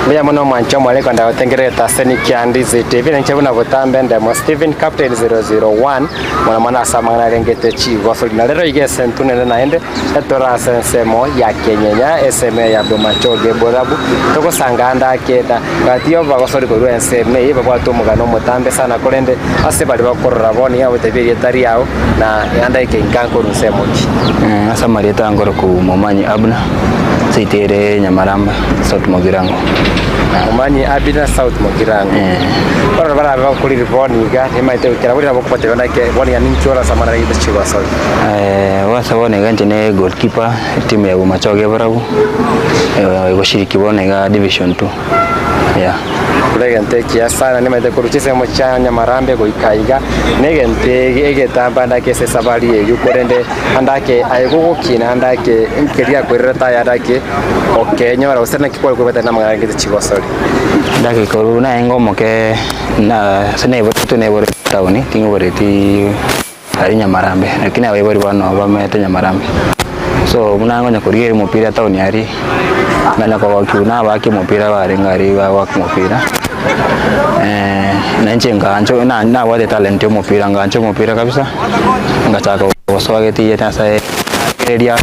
Mbuya mono omwancha omoreko ndagotengererete ase Nikiandizi TV na inche buna botambe ndemo Stephen Captain 001 mono mono ase amang'ana arengete chigosori na rero iga ase ntunene naende etore ase ensemo ya Kenyenya esemo ya Bomachoge Borabu togosanga ande ake na gati y'obagosori korwa ensemo eye babwate omogano omotambe sana korende ase baria bakorora bono nigo bagotebia erieta riao na ande eke inka nkorwa nsemo ki. Ase amarieta nkorokwa Momanyi Abner, seito ere Nyamaramba, South Mogirango. Momanyi Abner, South Mogirango. Bono barabe bagokorire bono iga, nimanyete goikera bori nabo okobatebia naki bono iga ninki ore ase amang'ana aria gete chigosori. Ase bono iga inche ne goalkeeper etimu ya Bomachoge Borabu, egoshiriki bono iga division two, yeah. Kore egento ekiya sana nimanyete korwa chinsemo chia Nyamarambe goika iga, na egento egetambe ande ake ase esabari eyio korende ande ake aye gogokina ande ake nkeria akwererete aye ande ake okenyora gose naki kware kwebwatania na amang'ana arengete chigosori. Ndake korwa naenge omoke na ase naiboretwe naiboretwe etaoni ting'iboreti Aria Nyamarambe, lakini abaibori bono nabo bamenyete Nyamarambe. So buna nkonya korigereria omopira etown aria, nkanya kogokiwa na abaaki omopira barenge aria bagoaka omopira, na inche nkaancha na nabwate etalent ya omopira, nkaancha omopira kabisa, ngachaka gosoa getii nyasaye narigereria.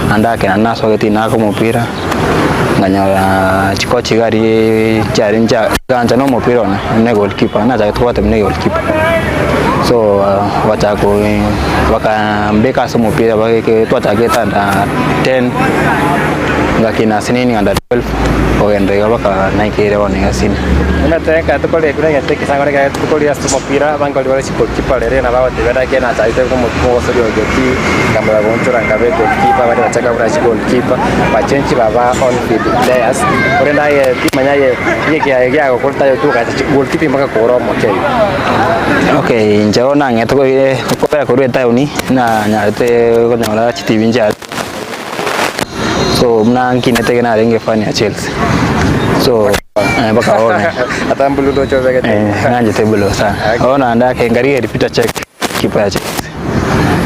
Naende akera nasogete inaka omopira, nkanyora chikochi iga aria chiare ncha nkaancha na omopira one buna egoalkeeper, nachagete kobwata buna egoalkeeper. So bagachaka koi bakambeka ase omopira bageke twachakete under ten, ngakina ase nini under 12, kogenda iga mpaka naikire bono iga senior. Omanyete ekero tokore ekero egento ekesango ekero tokorigia ase omopira, abanto baria bare chigoalkeeper rero nabo bagotebia naki nachagete omosori oyo geti. Nkamanya goonchora nkabe goalkeeper, abande bachaka buna chigoalkeeper, bachenchi baba on field players, korende aye timanya aye inye kiaye giagokorete aye otuka ase goalkeeping mpaka kogora omokia igo. Okay, inche bono nang'ete kori kobera korwa etaoni, nanyarete konyora chitibi nchiare, so buna nkinete iga narenge efan ya Chelsea, so mpaka bono. Ata blue ndoche obegete. Eh, ng'anchete blue sana. Bono naende ake nkarigeria Peter Cech, keeper ya Chelsea.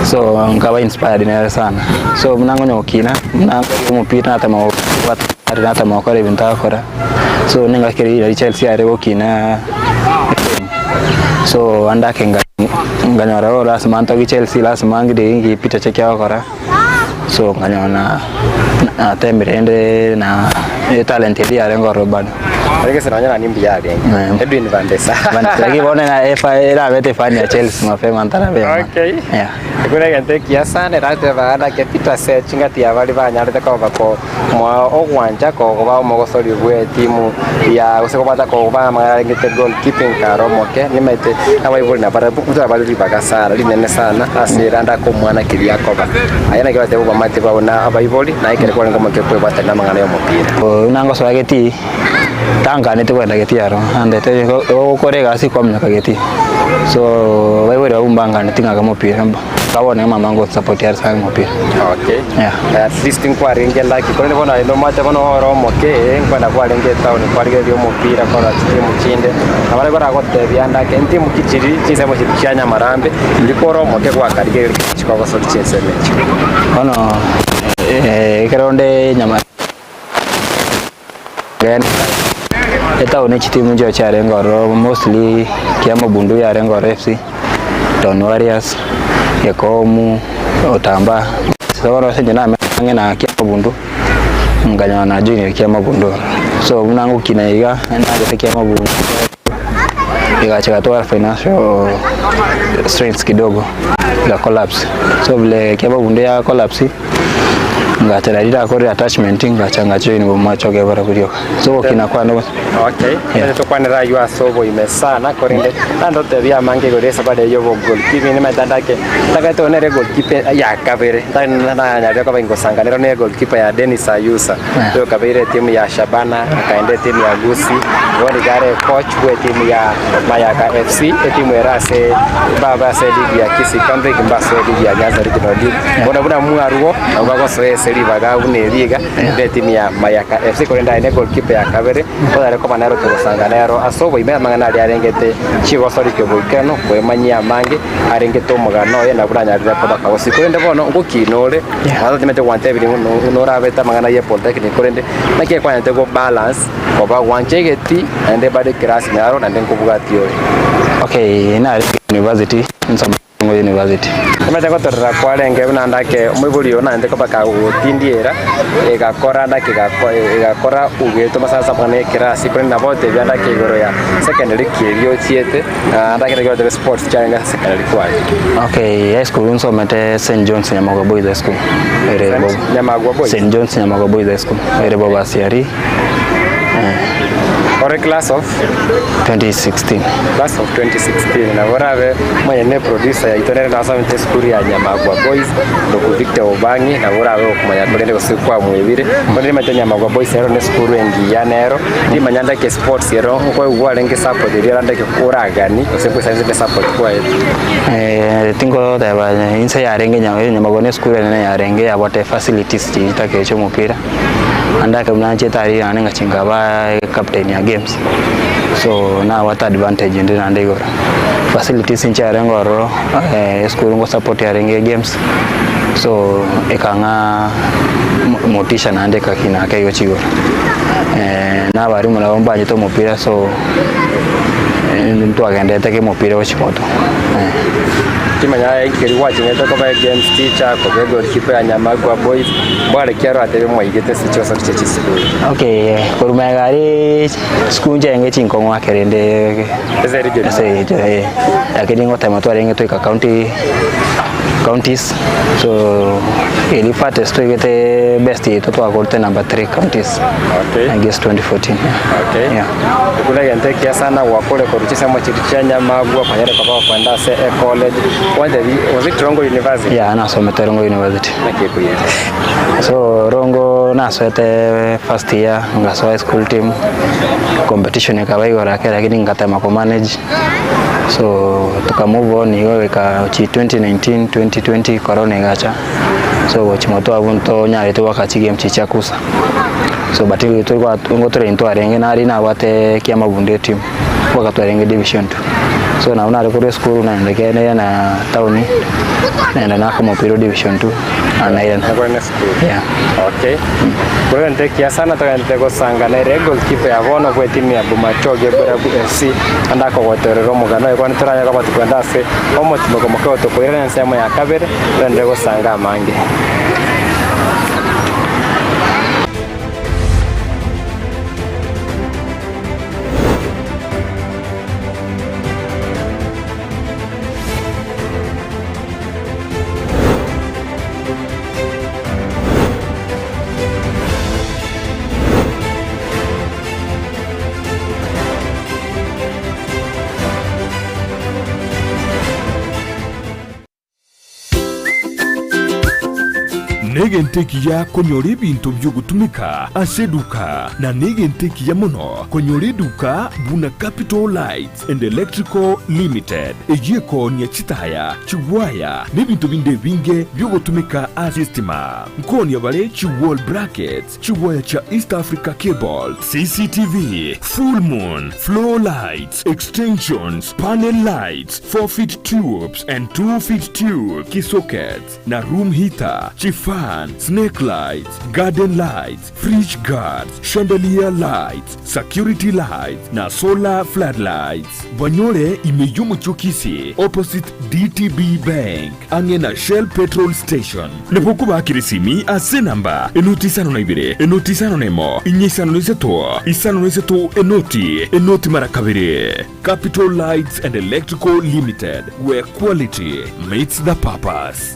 So nkaba inspired nere sana. So buna nkonya gokina, buna nkoria omopira natema gobwata natema gokora ebinto agokora, so nengaki eria riria Chelsea yare gokina so ande ake nga nkanyora bono lasima ntogie Chelsea lasima ngire nki Peter Cech agokora, so nkanyora na natemire rende na etalent eria yarenge ororo bado. Ere gese nonya nani mbuya arenge. Eh. Edwin van der Sar. Lakini bono na efa erabete efani ya Chelsea mapema ntarabe. Okay. Yeah. Ekero egento ekiya sana erateba nake Peter Sech ngati ya baria banyarete koba ko moa ogwancha koba omogosori bwe etimu ya gose kobwata koba amang'ana arengete goal keeping kare omoke nimaete abaibori nabarabwo bare ribaga sana rinene sana ase eranda ake omwana keria akoba. Aye naki oratebe obamate bao na abaibori naye ekero kwarenge omoke kwebwatania na amang'ana y'omopira. Buna ngosoa getii, tankaneti kogenda getii aro, andete ogokora egasi kwaminyoka getii. So abaibori abwo mbankaneti ng'ake omopira mba, mpaka bono iga mama ngonsupport are sana omopira. Okay. Yeah. At least nkwarenge lucky korende bono aye nomanyete bono ore omoke eh, nkwenda kwarenge etown kwarigereria omopira korora chitimu chinde, nabo baria baragotebia ande ake ntimu ki chiri chinsemo chiri chia Nyamarambe, riria kore omoke gwakarigereria chikogosoria chinsemo echio. Bono ekero onde nyama etown chitimu nchio chiarenge ororo mostly Kiamabundu yarenge ororo FC, Town Warriors, Gekomu, Otamba, sasa bono ase inche namenya ang'e na Kiamabundu, nkanyora na joinire Kiamabundu ororo. So buna ngokina iga, nachete Kiamabundu igacha igatwara financial strains kidogo, iga collapse. So vile Kiamabundu ya collapse. Ngacha nari nakorire attachment ngacha nga join bomachoge barabwo rioka. So ogokina kwane gose. Okay, Yeah. yeah. tokwanera aywo ase oboime sana korende naende otebie amange igoro y'esabari eyio y'obo goalkeeping nimanyete ande ake ntagete one ere goalkeeper ya kabere ntari nanyarire koba ingosanganera ne goalkeeper ya Dennis Ayusa Yeah. oyo okabeire etimu ya Shabana akaenda etimu ya Gusii bono iga are coach bwe etimu ya Mayaka FC etimu ere ase baba ase eligi ya Kisii County League mba ase eligi ya Nyanza Regional League. Bono buna mwarwo. Nabo bagosoa ase ribaga buna eri iga, ere etimu ya Mayaka FC korende aye ne goalkeeper ya kabere, onyare koba nero togosanga nero ase oboime amang'ana aria arengete chigosori kioboikeranu koemanyia amange arengete omogano oye na buna anyarire koba kagosi. Korende bono ngokina ore, naende timanyete gwantebirie ng'a norabete amang'ana ye polytechnic korende naki ekwanyarete go balance koba gwancha egeti naende bado ekerasi naro naende nkobwatia ore. Okay, nare university nsoma Rongo University. Omanyete gotorera kwarenge buna ndake omoibori oyo naende koba kagotindiera egakora ndake egakora ogetwa masasa buna ekerasi korende nabo otebia ndake igoro ya secondary ki eria ochiete ndake naki otebe sports chiarenge ase secondary kwaye. Okay, high school nsomete St John's Nyamagwa Boys High School ere St. Nyamagwa Boys? St John's Nyamagwa Boys High School ere Bobasiari. Ore class of? 2016. Class of 2016 nabo orabe omonyene producer yaito nere nasomete esukuru ya Nyamagwa Boys ndoku Victor Obangi nabo orabe okomanya korende gose kwamwebire bono nimanyete Nyamagwa Boys ero ne esukuru engiya nero nimanya ndake sports ero nkoigwa arenge support eria orandeke oragani gose nkoisanisete support kwaye. Eh, tingoteba inse yarenge Nyamagwa ne esukuru enene yarenge yabwate facilities chitake chia omopira. Naende ake buna nachete aria naende ngachia nkaba captain ya games, so nabwate advantage ende naende igoro. Facilities nchiarenge ororo, esukuru ngosupport yarenge egames, so ekang'a motisha naende ekakina ake igo chigoro. Na abalimu nabo mbanchete omopira so, ntwagendete kemopira gochia moto. Timanya ekeri gwaching'ete koba egames teacher, koba egoalkeeper ya Nyamagwa Boys, Mbware ki aratebe mwaigete ase chiosori chie chisukuru? Okay, korwa magega aria chisukuru nchiarenge chinkong'u ake rende Ase region. ase region eh, lakini ngotema twarenge toika county counties so eria farthest twaigete best yaito twakorete number three counties Okay. I guess 2014 yeah. Okay. Yeah. Okwo negento ekiya sana gwakore korwa chisemo chiria chia Nyamagwa kwanyare koba gokoenda ase ecollege. Gwantebi was it Rongo University? Yeah, nasomete Rongo University. Naki ekoyete? So Rongo nasoete first year ngasoa school team competition ekaba igoro ake lakini ngatema ko manage so tuka move on igo goika chi 2019 2020 corona egacha so gochi motwe abwo ntonyarete goaka chigame chiria chia kusa so but nigo tore intwarenge nari nabwate kiamabundo etimu mpaka twarenge division two. So nabo nare korwa esukuru naenda kende na town naenda naka omopira o division two na nairana. Nakore ne sukuru. Yeah. Okay. Korende ekiya sana togenderete gosanga nere goalkeeper ya bono bwe timu ya Bomachoge Borabu FC ande akogotorera omogano oye bono toranye koba tokwenda ase omotimoko moke otokoirana ensemo ya kabere togenderere gosanga amange. Negento ekiya konyora ebinto bi'ogotumeka ase eduka, na negento ekiya mono konyora eduka buna Capital Lights and Electrical Limited, eyio ekoonia chitaya, chigwaya, na ebinto binde ebinge bi'ogotumeka ase estima. Nkoonia bare chi wall brackets, Chigwaya chia East Africa Cable, CCTV, Full Moon, Floor Lights, Extensions, Panel Lights, 4 feet tubes and 2 feet tube, Key sockets, na room heater, chifan, snake lights, garden lights, fridge guards, chandelier lights, security lights, na solar floodlights. Banyore ime y'omochie o Kisii opposite DTB Bank. Ang'e na Shell Petrol Station. Nabo okobakera esimi ase enamba enoti isano na ibere, enoti isano na emo, inya isano na isato, isano na isato, enoti, enoti mara kabere. Capital Lights and Electrical Limited, where quality meets the purpose.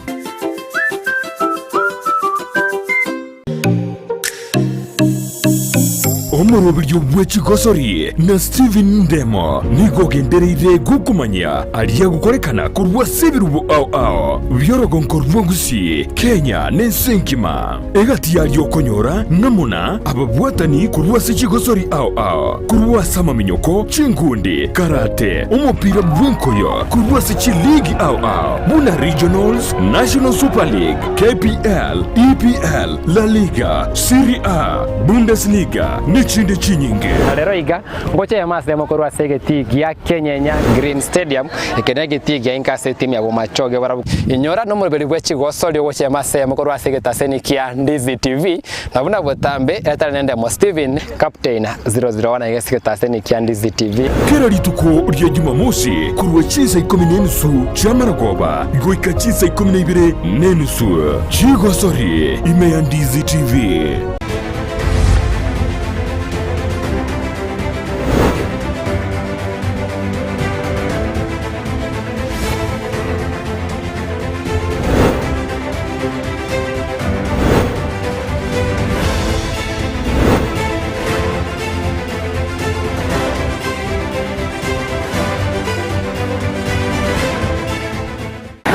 Omoroberio bwe chigosori na Stephen Ndemo nigo ogendereire gokomanyia aria agokorekana korwa ase ebirubo ao ao bi'orogonko rwa Gusii, Kenya na ense engima. Egati yaria okonyora ng'amo na ababwatani korwa ase chigosori ao ao, korwa ase amaminyoko, chinkundi, karate, omopira bw'enkoyo, korwa ase chiligi ao ao buna Regionals, National Super League, KPL, EPL, La Liga, Serie A, Bundesliga, nechinde chinyinge. Na rero iga, ngocha eyemo ase eyemo korwa ase egetii gia Kenyenya Green Stadium, eke negetii gia inka ase etimu ya Bomachoge barabwo. Inyora nomoroberi bwe chigosori ogocha eyemo ase eyemo korwa ase egetaseni kia Ndizi TV, na buna botambe etari nendemo Stephen Captain 001 iga ase egetaseni kia Ndizi TV. Kera rituko ria Jumamosi korwa chinsa ikomi na enusu chi'amaragoba goika chinsa ikomi na ibere na enusu chigosori ime ya Ndizi TV.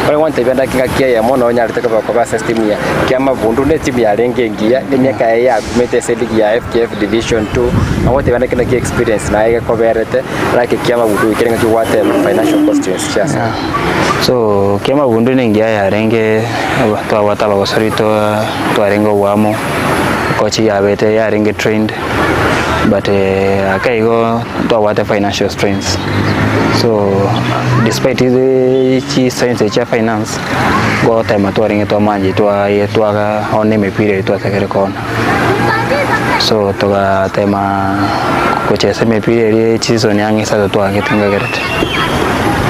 Ore gwantebia ndaki ngaki eyemo nonyarete koba koba ase etimu ya Kiamabundu ne etimu yarenge engiya emiaka yaye yakumete ase eligi ya FKF Division 2 nagotebia ndaki naki experience naye gekoberete like Kiamabundu goikera ngaki gwateba financial constraints chiaso. So Kiamabundu ne engiya yarenge twabwate abagosori twarenge oboamo coach yabete yarenge trained but ake igo ntwabwate financial strains so despite chi strains echi chia finance ngotema twarenge twamanche twaye twaga ona emepira eye twatagere koona. So togatema gochesa emepira eria chiseason ang'e isato twagete ngagerete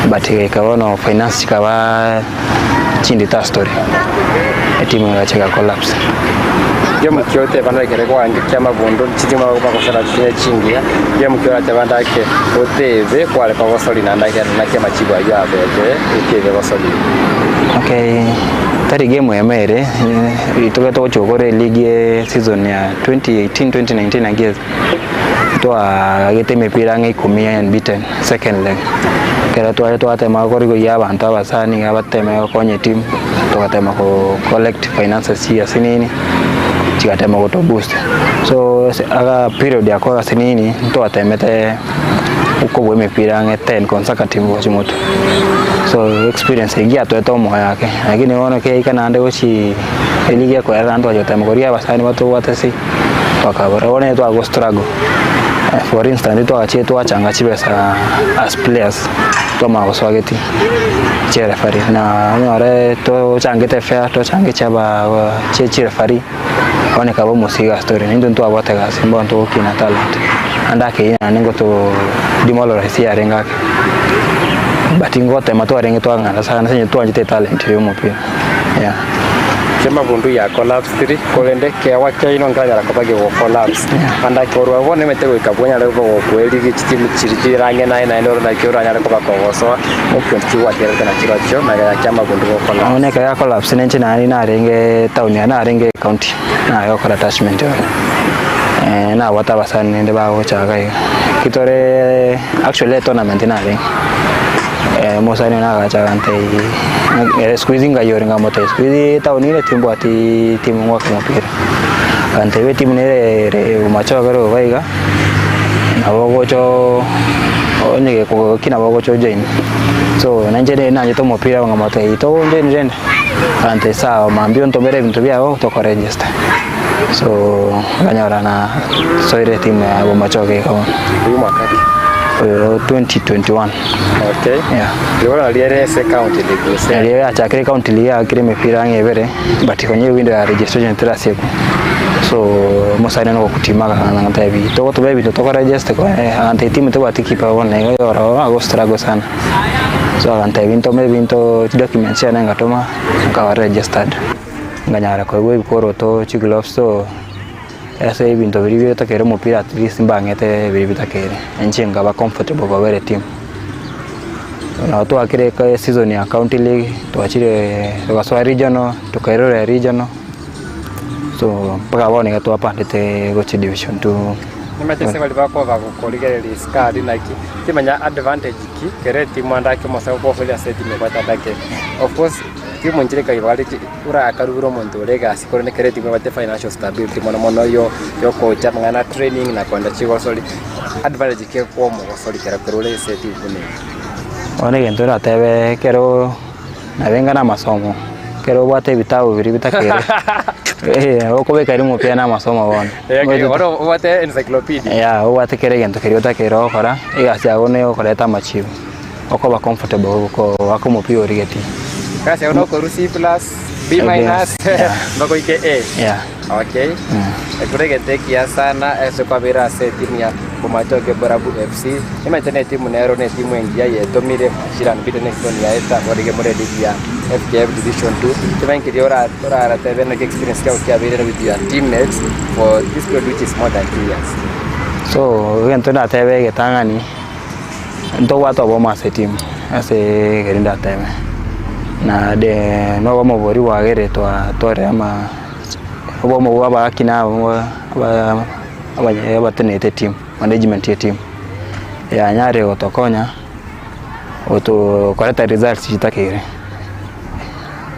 but egaika bono finance chikaba chindito ase tore, etimu egacha ega collapse. Ngemokia oteba ndakere kwange ki'amagundo chitima bagosora chire chingiya, ngemokia orateba ndake otebe kware kogosori naende akere naki amachibu ayio abete otebe gosori. Okay, tari game emo ere, rituko togochia gokora eligi season ya 2018 2019 I guess, Twaagete emepira ang'e ikomi unbeaten second leg. Ekero tware twatema korigoria abanto abasani iga bateme gokonya etimu, togatema ko collect finances chia asinini, chigatema goto boost. So ase aga period ya asinini, ntwatemete kobua emepira ang'e ten consecutive gochia motwe. So experience eyio yatoete omoyo ake, lakini bono keika naende gochia eligi ekoera naende twachia gotema korigia abasani batobwate ase. Twakabora bono onye twago struggle for instance twagachire twachanga chibesa as players twamanya gosoa getii chia referee na onyore tochangete fare tochange chia aba chia chireferee bono ekaba omosigo ase tore naintwe ntwabwate egasi mbono togokina talent naende ake naende ngoto demoralize yarenge ake but ngotema twarenge twang'ana sana ase eng'encho twanchete etalent ya omopira yeah. Kiamabundu ya collapsed, korende ekeegwa kiaino nkeranyara koba gego collapse. Naende korwa bono emete goika bwonyare koba gokwerigia chitimu chiria chire ang'e naye naende ore naki oranyare koba kogosoa egento kigwaterete na chirochio magega ya kiamabundu go collapse. Bono ekero ya collapse ninche naende narenge town yaye narenge ecounty naye gokora attachment ore nabwate abasani rende bagocha iga iga. Ekero tore actually etournament narenge. Omosani one agacha agantebia ere siku hizi ngai ore nkamotebia siku hizi etown ere timbwati timu ngoaka omopira, agantebia etimu nere ere bomachoge ere iga iga, nabo ogocha oo onye gekogokia nabo ogocha ojoin. So nainche nere nanchete omopira nkamotebia togojoin rende? Agantebia sawa mambia ontomere ebinto biago tokoregister. So nkanyora na soire etimu ya Bomachoge iga bono. Oyio mwaka ki? Oyo 2021. Okay. Yeah. Rigo nario ere ase county league gose? Erio yachakire county league yaakire emepira ang'e ebere but konya ewindow ya registration terasiekwa so omosani one ogokutima akang'ana agantebi togotoba ebinto tokoregister agantebi etimu tebwati keeper bono igo ororo ago struggle sana so agantebi ntome ebinto chidocuments chiane ngatoma nkaba registered. Nkanyara koegwa ebikoroto, chigloves so ase ebinto biria bitakeire omopira at least mbang'ete biria bitakeire, inche nkaba comfortable kobera etimu. Nabo twakire eka season ya county league, twachire togasoa regional, tokairora regional, so mpaka bono iga twapandete gochia division two. Nimanyete ase baria bakoba gokorigereria isiko aria naki, timanya advantage ki kera etimu ande ake omosae okogosoria ase etimu ebwate ande ake. Of course, timu nchire ekaiba are chi orakarubere omonto ore egasi korende kera etimu ebwate financial stability mono mono yo yokocha amang'ana a training na kogenda chigosori, advantage ki ekoa omogosori kero kero ore ase etimu buna eye? Bono egento oratebe ekero nabenga na amasomo, ekero obwate ebitabu biria bitakere eh, okobeka rimo pia na amasomo bono. Bono obwate encyclopedia. Yeah, obwate kera egento keria otakeire gokora, egasi yago na egokoreta amachibu, okoba comfortable goaka omopira origetie. Egasi yago nokorwa C plus, B minus, Yeah. mpaka oike A. Yeah. Okay. Ekero egento ekiya sana ase kwabeire ase etimu ya Bomachoge Borabu FC. Nimanyete ne etimu nero ne etimu engiya yetomire Shira unbeaten season yaeta bono iga more eligi ya FKF Division 2. Kimanye keria ora oraratebe naki experience kiago kiabeire with your teammates for this period which is more than 2 years. So egento ndatebe egetang'ani, ntobwate obomo ase etimu ase ekeri ndatebe, naende na obomo boria bwagerire twatwarire ama obomo bwa abagaki na aba abanye abatenenete etimu, management ya etimu, yanyarire gotokonya goto koreta results chitakeire,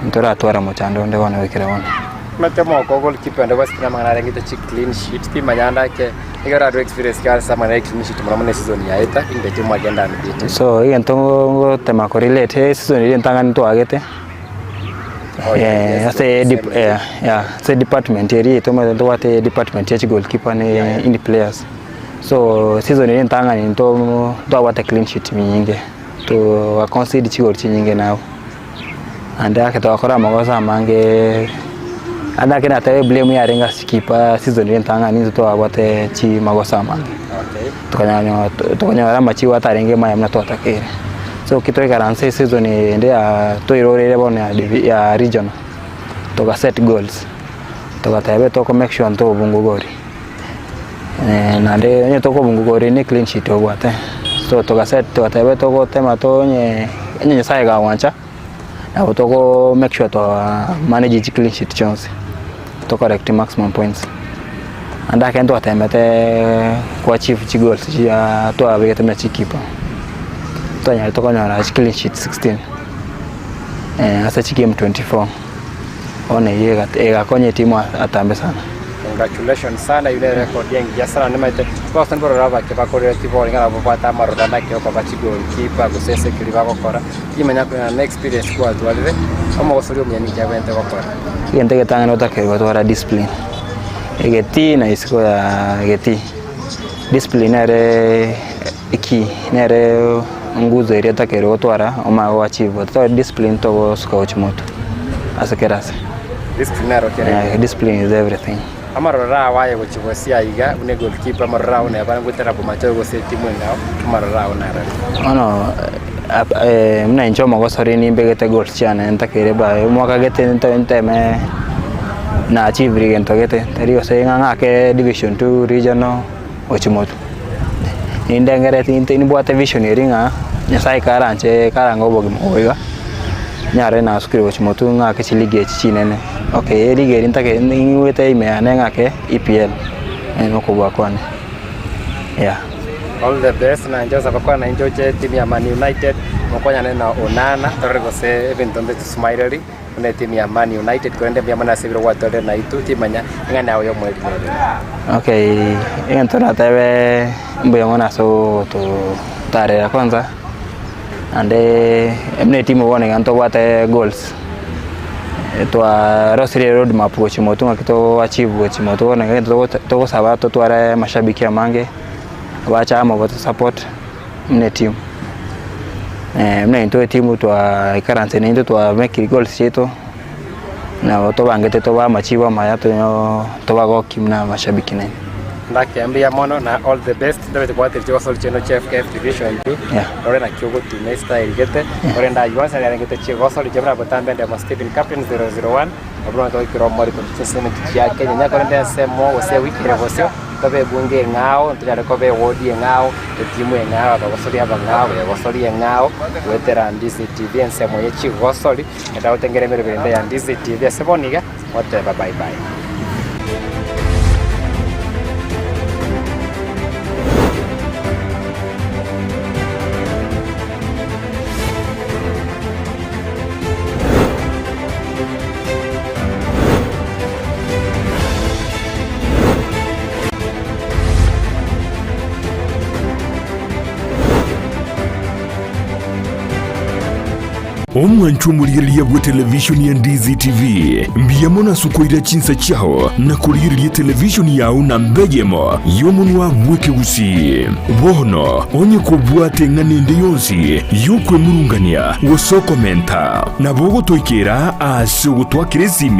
ntoratwara mochando onde bono goikera bono. Omanyete omogoko goalkeeper onde bwensi amang'ana arengete chi clean sheet timanya ande ake nigo orarue experience ki ase amang'ana ya clean sheet mono mono eseason yaeta ingacha mwagenda unbeaten. So egento ngotema korelate eseason eria entang'ani twagete. Oh, yeah, yes, Ase yes, dep- same. yeah, yeah, ase department eria yaito omanyete ntobwate department ya chigoalkeeper ne Yeah, yeah. indi players. So season eria entang'ani nto ntwabwate clean sheet minyinge, toga concede chigoli chinyinge nabo. Naende ake twakora amagoso amange, naende ake natebe blame yarenge ase chikeeper season eria entang'ani intwe twabwate chimagoso amange. Okay. Tokanyora tokanyora amachibu atarenge maya buna twatakeire. So ekero twaikaransa eseason ende ya toiroreire bono ya divi ya regional, toga set goals, togateba toko make sure ntobunga gori, naende onye tokobunga gori ne clean sheet obwate. So toga set togateba togotema tonye onye Nyasaye kagwancha, nabo toko make sure twa manage chi clean sheet chionsi, to collect maximum points. Naende ekero twatemete ko achieve chigoals chia twabegete buna chikeeper, twanyarete konyora chi clean sheet 16 ase chigame 24, bono eyio ega egakonya etimu atambe sana. Congratulations sana eyio nere record engiya sana nimanyete bose mbororo abake bakorire tibori ng'a babwate amaroro naki okoba chigoalkeeper gose ase ekeri bagokora, timanya kong'ana na experience kwatwarire, omogosori omuya ninki abwenerete gokora. Egento egetang'ani otakeire gotwara discipline, egetii na isiko ya egetii, discipline nere ekey, nere nguzo eria otakeire gotwara omanye go achieve otari discipline togosuka gochia motwe ase kera ase. Discipline nero kera Yeah, egento. discipline is everything. Amaroro ao aye gochia gose aiga buna egoalkeeper, amaroro ao neba ngotera bomachoge gose etimu eng'ao, amaroro ao narari. Bono buna inche omogosori nimbegete goals chiane ntakeire bae omwaka gete nte nteme na achievire gento gete, tari gose ng'a ng'ake division two, regional gochia motwe. Nindengereti nte nimbwate vision eria ng'a Nyasaye karanche karange obogima obo iga, nyare nasukire gochia motwe ng'ake chiligi echi chinene. Okay eligi eria ntagete ning'wete ime yane ng'ake EPL, nokobua kwane, yeah. All the best na inche gosaba kwane nainche oche etimu ya Man United mokonyane na Onana torore gose ebinto mbismaileri buna etimu ya Man United korende mbuya mono ase ebiro gwatwarire naintwe timanya eng'ana yao y'omoerio nere. Okay, egento natebe mbuya mono ase ogototarera kwanza, naende buna etimu bono iga ntobwate goals, twarosirie road map gochia motwe ng'aki to achieve gochia motwe bono iga egento togosaba totware amashabiki amange. Abache amo goto support buna etimu, buna intwe etimu twaikaransire naintwe twa make goals chiaito, nabo tobangete tobe amachibu amaya tonyo tobagokie buna amashabiki naende. Ndake mbuya mono na all the best ntobete kobwatera chigosori chiaino chia FKF Division 2 Yeah. ore naki ogotuma estyle gete korende aywo onsi narengete chigosori chia buna botambe ndemo Stephen Captain 001 abwo nabo togoikera omoriko chinsemo chia Kenya onye korende ensemo gose ewiki ere bosio. Tobe ebunge eng'ao, ntonyare koba ewodi eng'ao, etimu eng'ao, abagosori abang'ao, egosori eng'ao, goetera Ndizi TV ensemo ye chigosori, enda gotengera emeroberi ende ya Ndizi TV ase bono iga, goteba bye bye. Omwanchwa omorigereria bw'etelevishoni ya Ndizi TV, mbuya mono ase okoira chinsa chiao na korigereria etelevishoni yao namba eyemo y'omonwa bw'ekegusii. Bono, onye kobwate eng'ana ende yonsi y'okwemurungania gose okomenta, nabo ogotoikera ase ogotwakera esimi.